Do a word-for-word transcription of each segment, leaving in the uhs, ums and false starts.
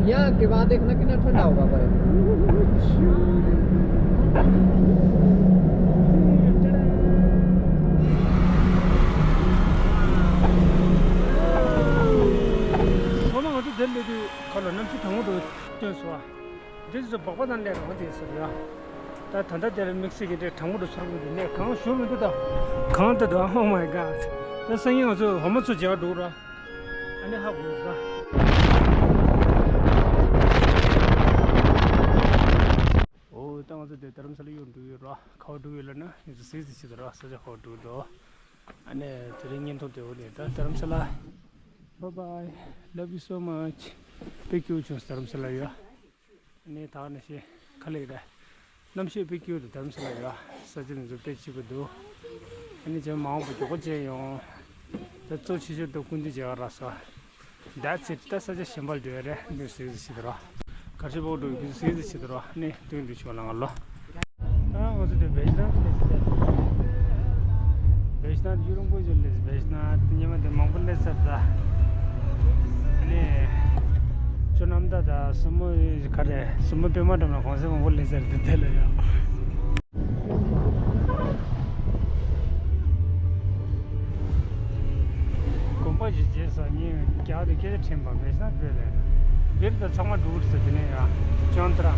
यहाँ के बाद देखना कितना ठंडा होगा भाई। སོ་མ་ང་ཚོ་དེར་སླེབས་དུས་ཁ་ལ་གནམ་གཤིས་གྲང་མོ་འདུག་སྟོན་སོང་། འདི་ཚོ་སྦག་སྦག་དང་ལས་རང་དེ་ཟེར་ཡ། ད་ད་ལྟ་དེར་དམིགས་བསལ་གྱི་འདྲ་གྲང་མོ་འདུག་ཚོར་གི་འདུག་ནས་གང་ཞུ་མི་འདུག་ད། གང་ད་འདུག Oh my god. ད་སང་ཉིན་ང་ཚོ་འོ་མ་ཚོ་མཇལ་འགྲོ་ར། ཨ་ནི་ཧ་གོ་ར། ཨོ་ད་ང་ཚོ་དེ་རྡ་རམ་ས་ལ་གཡུག་འགྲོ་ཡོད་ར། ག་པར་འགྲོ་ཡོད་ལབ་ན་ང་ཚོ་གཟིགས་གཟིགས་བྱེད་དུ་ར། ས་ཆ་ག་པར་འགྲོ་འདུག་ཨ་ནི་དེ་རིང་བརྙན་ཐུང་དེ་འོ་ནས་ད་རྡ་རམ་ས་ལ། Bye bye. Love you so much. དཔེ་སྐྱིད་པོ་བྱུང་སོང་རྡ་རམ་ས་ལ་ཡོད། ཨ་ནི་ད་ནས་ཤེས་ཁ་ལེགས་རེད། གནམ་གཤིས་དཔེ་སྐྱིད་པོ་འདུག་རྡ་རམ་ས་ལ་ཡོད། ས་ཆ་འདི་ཚོ་དཔེ་སྐྱིད་པོ་འདུག་ཨ་ནི་རྗེས་མ་མང་པོ་མགྱོགས་པོ་བྱས་ཡོང་། ད་གཙོ་ཆེ་ཤོས་འདུག་སྐུ་མདུན་མཇལ་བ་རག་སོང་། That's it. ད་ས་ཆ་གཞན་པ་ལ་འགྲོ་ཡ་རེད། འདི་གཟིགས་གཟིགས་བྱེད་དུ་རོགས། གར་ཞིག་ཕོག་འགྲོ་གི་གཟིགས་གཟིགས་བྱེད་དུ་རོགས། ནི་སྟོན་དུ་ཆུ་ལ་ང་ལོ། ད་ང་ཚོ་དེ་བེ་ཤི་ནཱཐ་ལ་སླེབས་ཟིན། བེ་ཤི་ནཱཐ་ཡུ་རོང་པོ་ཇོ་ལ་སླེབས་ཟིན། བེ་ཤི་ནཱཐ་ཉི་མ་དེ་མང་པོ་སླེབས་ཚར་ད། ནི་ཅོ་ནམ་ད་ད་སུ་མོ་ག་རེ་སུ་མོ་པད་མ་འགྲམ་ལ་གོང་ས་མང་པོ་སླེབས་ཚར་དུས་དེ་ལ་ཡང་། དགོན་པ་ཞིག་བརྗེད་སོང་། ངས་རྒྱག་དུས་སྐད་ཆ་དྲན་པ་མེད་ས་བོད་ལས། འདིར་ད་ཚང་མ་འགྲོ་གི་རེད་ཟེར། དེ་ནས་ཡང་ཅོན་ཏ་ར།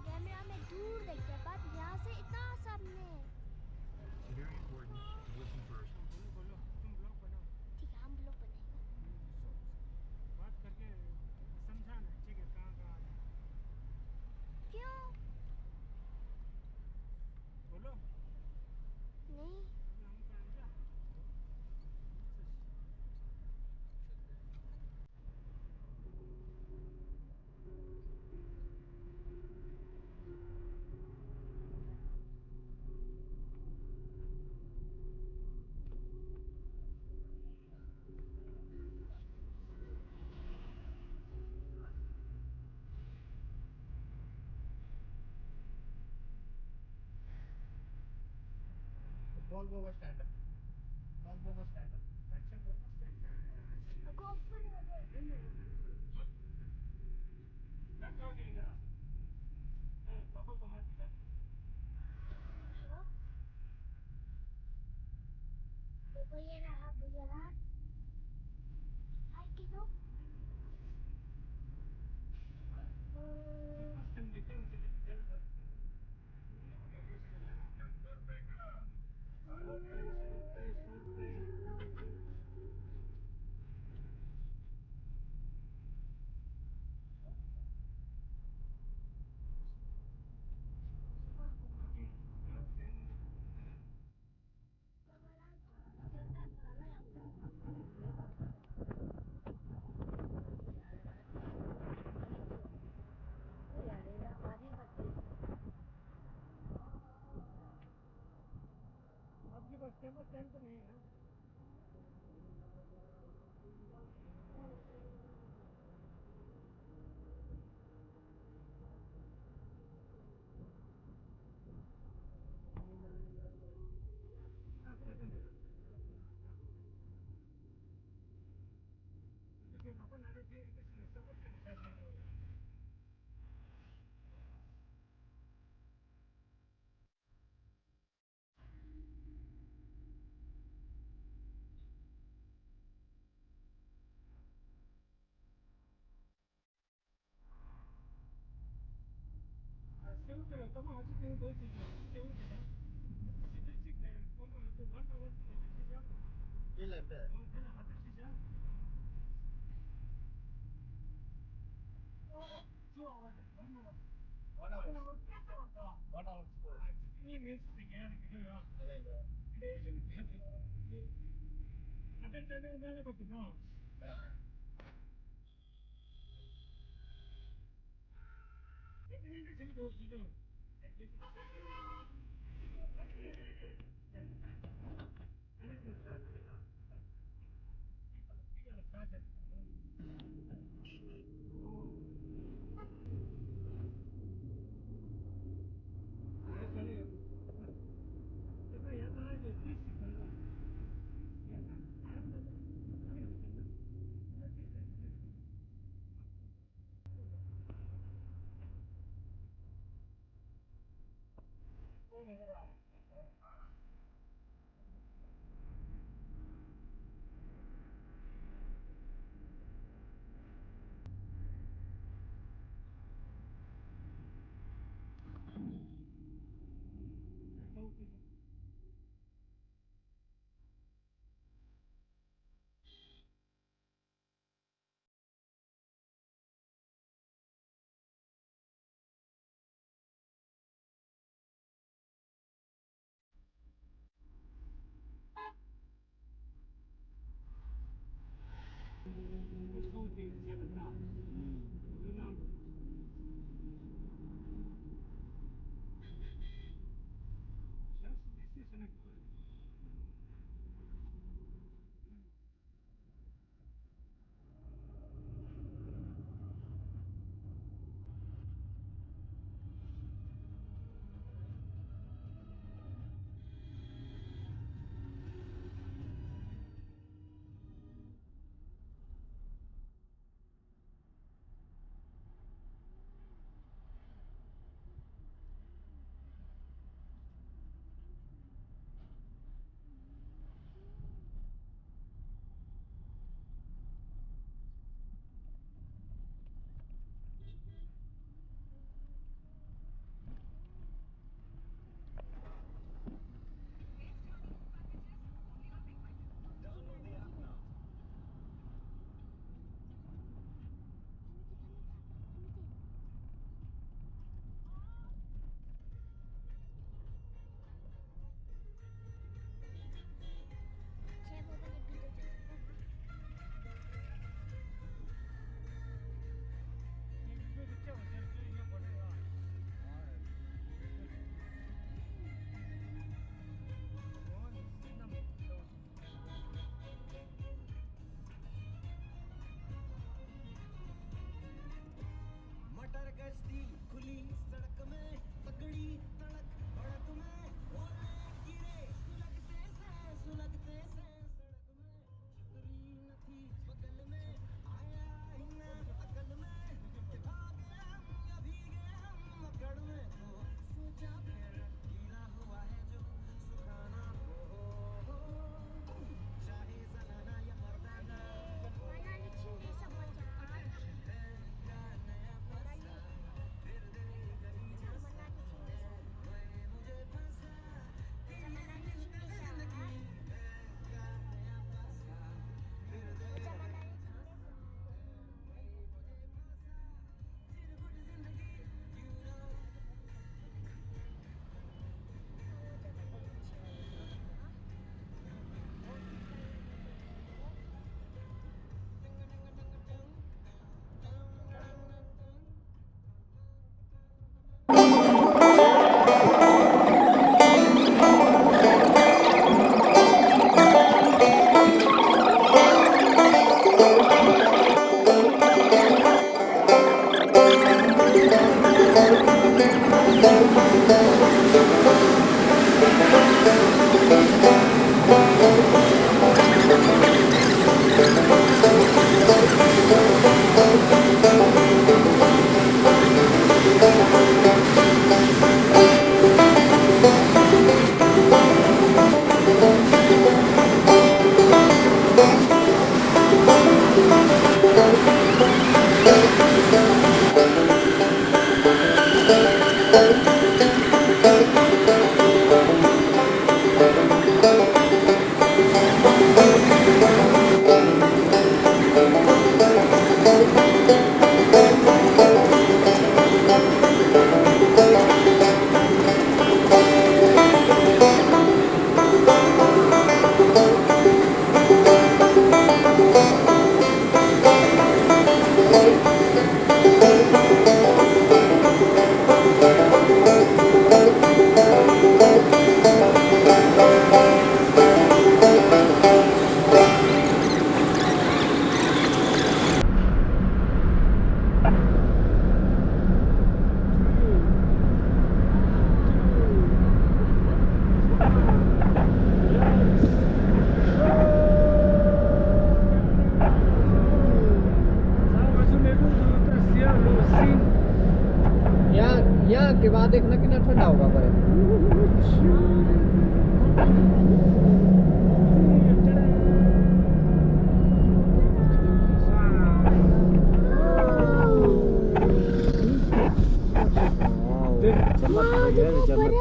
कैमरा में दूर देख के बात, यहाँ से इतना सामने। It's very important to listen first. ठीक है, हम ब्लॉग बनाएंगे। बात करके समझाना, ठीक है, कहाँ कहाँ आना है। क्यों? बोलो। नहीं। One hour. One hour. वाह, जन्नत आ गया, जन्नत।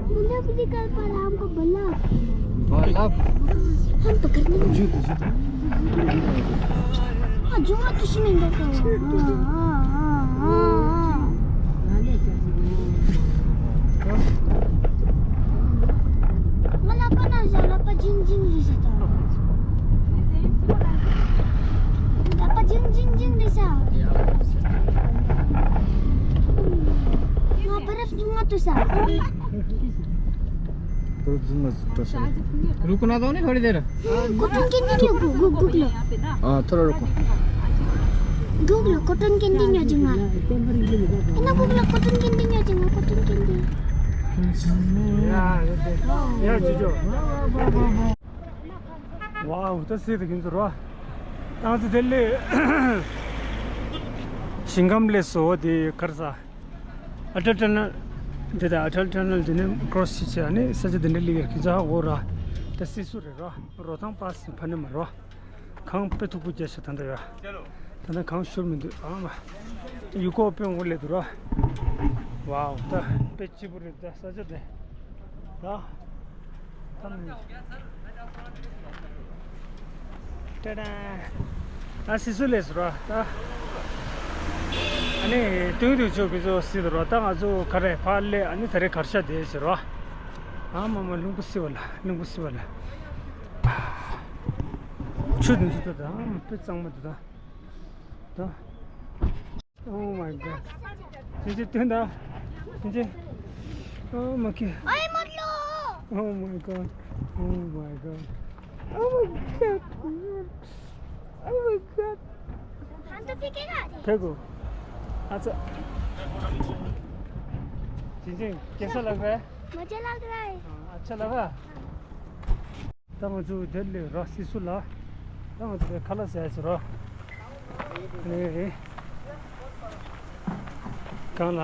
बल्लभ निकल पड़ा हमको, बल्लभ। बल्लभ। हम पकड़ने में जूत, जूत। ཨ་ཇོ་ང་ཏུ་ཤི་མིན་འདུག་གོ། ཨ་ཨ་ཨ་ཨ། ང་ལག་པ་ན་བཞག་ལག་པ་ཇིང་ཇིང་རེད་ཟེར་ད། ལག་པ་ཇིང་ཇིང་ཇིང་རེད་ཟེར། ང་བར་ང་ཏུ་ས། रुको ना, तो नहीं थोड़ी देर। कोटन के नहीं हो, गु-, गु-, गुगलो। हाँ, थोड़ा रुको। गुगलो, कोटन के नहीं हो, जंगा। इतना गुगलो, कोटन के नहीं हो, जंगा, कोटन के नहीं। या, या, जीजो। वाह, तो सीधे किन सुरवा। तांस दिल्ली। सिंगम ले सो दे करसा। अटल टनल, दे अटल टनल दिने क्रॉस से आने, सच दिने लिए कि जा हो रहा। तो सीसुर रहा। रोहतांग पास फने में रहा। ཁང་དཔེ་མཐུག་པོ་རྒྱག་ཤག་ད་ལྟ་ཡ། ད་ལྟ་ཁང་ཤོར་མི་འདུག་ཨ་མ། ཡུ་ཀོ་དཔེ་འོ་ལེ་འདུག་ར། ཝའོ་ད་དཔེ་སྐྱིད་པོ་རེད་ད་ས་ཆ་དེ། ད། ད་མི། ཏེ་ད། ཨ་སི་སུ་ལེས་ར་ད། ཨ་ནི་ཏུང་ཏུང་ཆོ་གི་ཚོ་སི་ར་ད་ང་ཚོ་ག་རེ་ཕ་ལེ་ཨ་ནི་ད་རེ་གར་ཤ་དེ་ཟེར་ར། ཨ་མ་མ་རླུང་བུ་སི་བ་ལ་རླུང་བུ་སི་བ་ལ། ཆུ་དུང་ཆུ་དུ་དང་དཔེ་གཙང་མ་དུ་དང་། དང་། Oh my god. ཅི་ཅི་སྟོན་དང་། ཅི་ཅི། Oh my god. ཨའི་མ་ལོ། Oh my god. Oh my god. Oh my god. Oh my god. ཧན་ཏོ་པི་ཀེ་ག་རེ། ཕེ་གོ། ཨ་ཙ། ཅི་ཅི། कैसा लग रहा है? मुझे लग रहा है। हाँ, अच्छा लगा? ད་ང་ཚོ་དེ་ལས་ར་སི་སུ་ལ། ད་ང་ཚོ་ཁ་ལག་ཟ་ཡ་ཟེར་རོ། ཨེ། གང་ལ།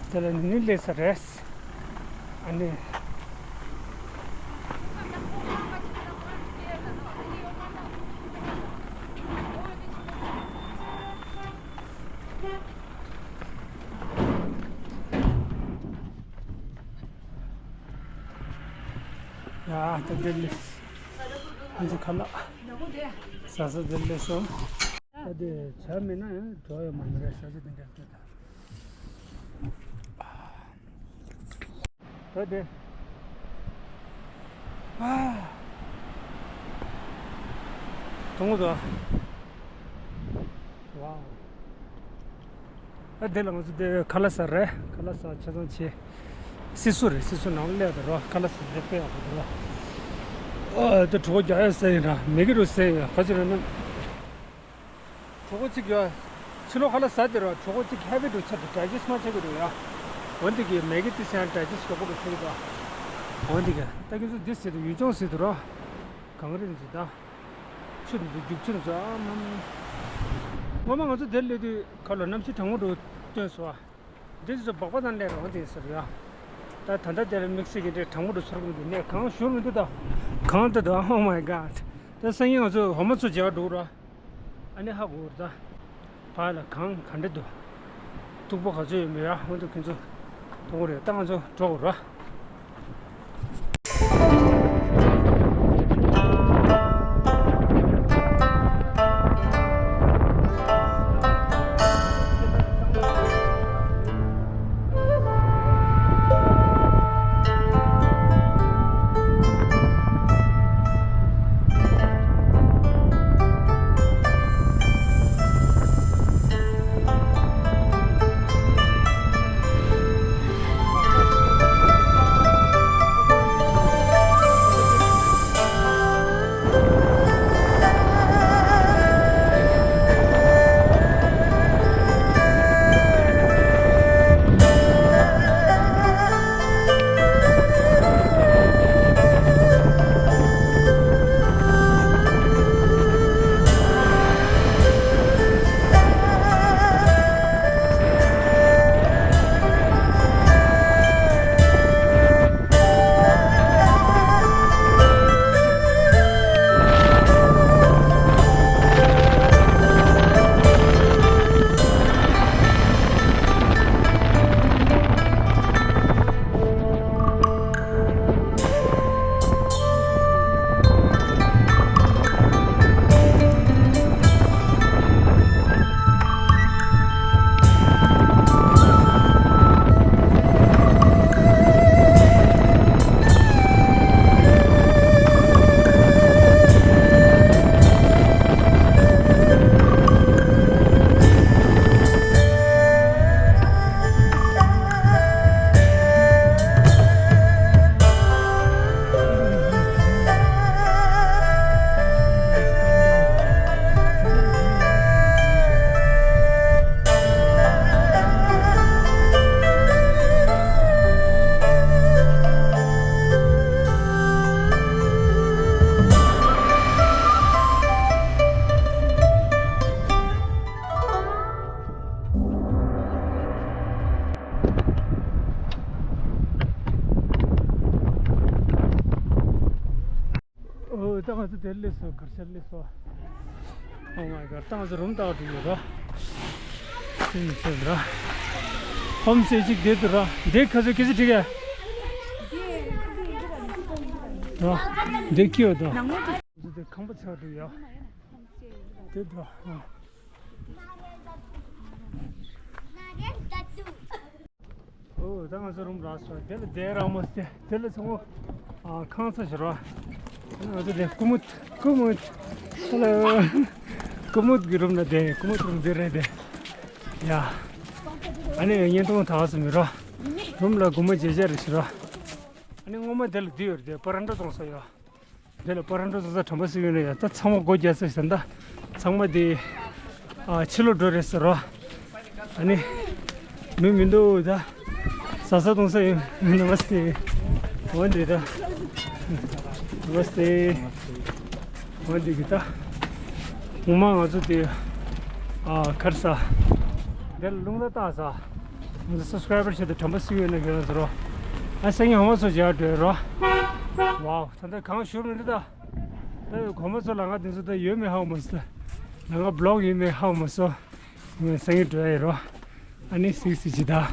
དེ་ལ་ནི་ལས་ས་རེད། ཨ་ནི། ཡ་ད་དེ་ལས། ཨ་ཅེ་ཁ་ལག་ཟ་ས་དེ་ལས་སོང་། ད་དེ་བྱ་མེད་ན་ཡང་འགྲོ་ཡ་མ་ནི་རེད་ཟ་ས་དེ་འདྲ་ལྟོས་དང་། ད་དེ། ཨ། དུང་དུ། ཝའོ། ཨ་དེ་ལ་ང་ཚོ་དེ་ཁ་ལག་ཟ་རེད། ཁ་ལག་ཟ་ཆ་ཚང་ཆེ། སི་སུ་རེད། སི་སུ་ནང་སླེབས་དུ་རོ། ཁ་ལག་ཟ་རེད་དཔེ་ཡག་པོ་འདུག་རོ། ཨ་དེ་གྲོད་ཁོག་རྒྱག་ཡ་ཟེར་ཡིན་ར་མེ་གི་རུ་ཟེར་ཡིན་ག་ཅི་རེད་ན། གྲོད་ཁོག་གཅིག་ཡོད། ཕྱི་ལོགས་ཁ་ལག་ཟ་དེ་རོ་གྲོད་ཁོག་གཅིག་ཧེ་བི་འགྲོ་ཆ་དུ་ཌའི་ཇེ་སི་མ་བྱེད་གི་འགྲོ་ཡ། འོན་ཏེ་གི་མེ་གི་ཏི་སེ་ཡང་ཌའི་ཇེ་སི་ཡོག་པོ་གི་ཆུ་གི་དོ། འོན་ཏེ་གི་ད་གི་ཚོ་འདི་ཟེར་དུ་ཡུལ་ལྗོངས་ཟེར་དུ་རོ། གངས་རི་འཛི་ད། ཆུ་འདི་ཚོ་རྒྱུག་ཆུ་འདི་ཚོ་ཨ་མ་མ། ངོ་མ་ང་ཚོ་དེར་སླེབས་དུས་ཁ་ལོ་གནམ་གཤིས་གྲང་མོ་འགྲོ་སྟོན་སོ། འདི་ཚོ་སྦག་པ་དང་ལས་རོགས་དེ་ཟེར་ཡ། ད་ད་ལྟ་དེར་དམིགས་བསལ་གྱི་འདྲེ་གྲང་མོ་འགྲོ་ཚོར་གི་འདུག་ནས་གང་ཞུར་མི་འདུག་ད། གང་ལྟ་འདུག Oh my god. ད་སང་ཉིན་ང་ཚོ་འོ་མ་ཚོ་མཇལ་བ་འགྲོ་ར། ཨ་ནི་ཧ་གོ་ར་ད། བ་ལ་གང་ག་འདྲ་འདུག་སྟུག་པོ་ག་ཚོད་ཡོད་མེད་ཡ་ཧོན་དུ་ཁྱོད་ཚོ་མཐོང་གི་རེད། ད་ང་ཚོ་འགྲོ་དགོས་ར། ད་ང་ཚོ་དེར་སླེབས་སོང་། གར་ཆར་སླེབས་སོང་། Oh my god. ད་ང་ཚོ་རུམ་ལྟ་བུ་འགྲོ་ཡོད་ར། སེམས་ཚེམས་ར། ཧོམ་སེ་ཅིག་དེ་དུ་ར། དེ་ཁ་ཚོད་སྐད་ཆ་དྲི་ག་ར། དེ་ཁྱི་ཡོད་དོ། ང་ཚོ་དེ་ཁང་པ་ཆགས་འགྲོ་ཡ། དེ་དུ་ར། ཨོ། ད་ང་ཚོ་རུམ་རག་སོང་། དེ་ལ་དེ་རག་མ་སྟེ། དེ་ལ་ཚང་མ་ཨ་ཁང་ཚ་ཞིག་ར། ང་ཚོ་དེ་ཀུ་མུད། ཀུ་མུད། ཧེ་ལོ། ཀུ་མུད་ཀྱི་རུམ་ལ་དེ། ཀུ་མུད་རུམ་དེ་རེད་དེ། ཡ། ཨ་ནི་བརྙན་ཐུང་ཐག་སོང་མི་ར། རུམ་ལ་སྒོ་མ་བརྗེ་བྱ་རེ་ཞིག་ར། ཨ་ནི་སྔོན་མ་དེ་ལ་འདི་ཡོད་རེད་དེ། པ་ར་འདྲ་གཏོང་ས་ཡ། དེ་ལ་པ་ར་འགྲོ་ས་དྲན་པ་སི་ཡོད་ན་ཡ། ད་ཚང་མ་སྒོ་རྒྱག་ཚར་ཟིན། ད་ཚང་མ་དེ་ཨ་ཕྱི་ལོགས་འགྲོ་རེད་ཟེར་རོ། ཨ་ནི་མི་མི་འདུག་ད་ཟ་ས་གཏོང་ས་ཡོད། ནམ་སྟེ། འོན་ཏེ་ད་ནམ་སྟེ། འོན་ཏེ་གི་ད་ངོ་མ་ང་ཚོ་དེ་ཨ་གར་ས་དེ་ལ་རླུང་རྟ་བཏགས་ས། ང་ཚོ་སབ་སི་ཀ་རའི་བར་བྱེད་དུ་དྲན་པ་སི་ཡོད་ན་གི་ཟེར་རོ། ཨ་སང་ཉིན་ཧོ་མ་སོ་རྒྱག་འགྲོ་རོ། ཝའོ། ད་ལྟ་གང་ཞུ་མི་འདུག་ད། ད་གོ་མ་ཚོ་ལ་ང་དེ་ཚོ་ད་ཡོད་མེད་ཧ་གོ་མ་སོང་། ད་ང་བི་ལོག་ཡོད་མེད་ཧ་གོ་མ་སོང་། ང་སང་ཉིན་འགྲོ་ཡ་ཡིན་རོ། ཨ་ནི་སིག་སི་ཇི་ད།